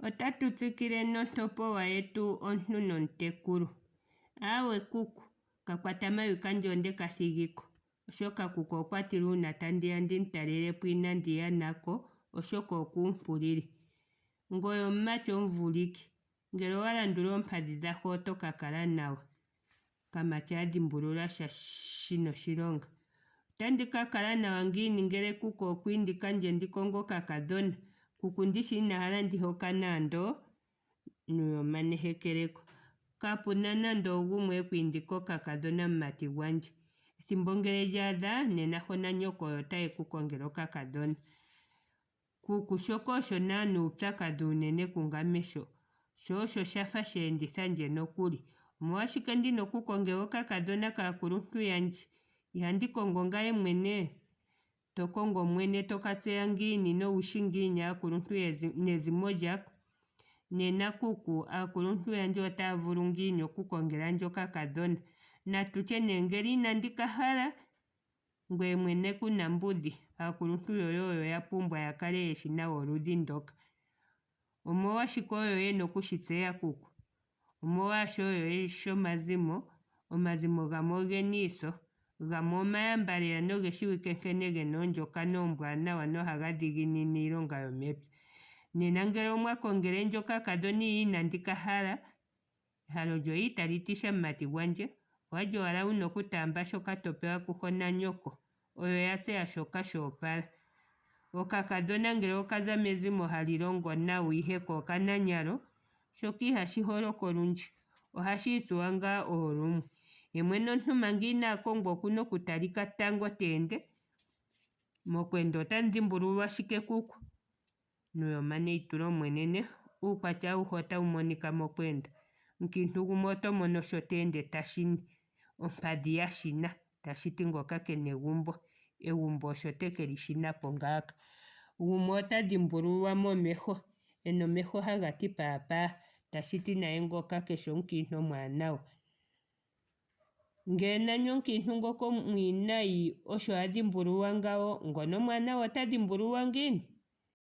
Otatu tsikile nontopowa yetu Omuntu nomutekulu. Aawe kuku, okakwatamawi kandje ondeka thigiko oshoka kuku okwa tile uuna tandiya ndimu talelepo inandi ya nako oshoka okuumpulile. Ngoye omumati omuvuliki. Ngele owa landula oompadhi dhaho oto ka kala nawa. Kamati a dhimbulula sha shina oshilonga. Otandi ka kala nawa ngiini ngele kuku okwa indikandje ndi konge okakadhona? Kuku ndishi ina hala ndi hokane ando? Nuyoma nehekeleko. Kapuna nando ogumwe eku indika okakadhona mumati gwandje. Ethimbo ngele lyaadha nena ho nanyoko oyo tayeku kongele okakadhona. Kuku shoka osho naana uupyakadhi unene kungame sho. Sho osho shafa sheendithandje nokuli. Omolwashike ndina oku kongelwa okakadhona kaakuluntu yandje? Ihandi kongo ngame mwene? To kongo mwene toka tseya ngiini nowushi ngiini aakuluntu nezimo lyako? Nena kuku aakuluntu yandje otaya vulu ngiini oku kongelandje okakadhona? Natu tye nee ngele inandi ka hala. Ngweye mwene kuna mbudhi. Aakuluntu yoye oyo ya pumbwa ya kale yeshi nawa oludhi ndoka. Omolwashike oyo yena okushi tseya kuku? Omolwaashoka oyo yeshi omazimo. Omazimo gamwe ogena iiso. Gamwe omayamba lela noge shiwike nkene gena oondjokana oombwanawa nohaga dhiginine iilonga yomepya. Nena ngele omwa kongelendje okakadhona ihe inandi ka hala. Ehalo lyoye itali tisha mumati gwandje. Okwali owala wuna oku taamba shoka to pewa kuho nanyoko. Oyo ya tseya shoka shoopala. Okakadhona ngele okaza mezimo hali longo nawa ihe ko okananyalo. Shoka ihashi holoka olundji. Ohashi itsuwa ngaa oolumwe. Ye mwene omuntu manga inaa kongwa okuna oku talika tango teende. Mokweenda otamu dhimbululwa shike kuku? Nuyoma neitulomo enene. Uukwatya auhe otau monika mokweenda. Omukiintu gumwe oto mono sho ta ende ta shini. Ompadhi ya shina. Tashiti ngoka kena egumbo. Egumbo osho tekeli shinapo ngaaka. Gumwe ota dhimbululwa momeho. Ena omeho hagati paa paa. Tashiti naye ngoka keshi omukiintu omwaanawa. Ngele nani omukiintu ngoka omwiinayi osho a dhimbululwa ngawo. Ngono omwaanawa ota dhimbululwa ngiini?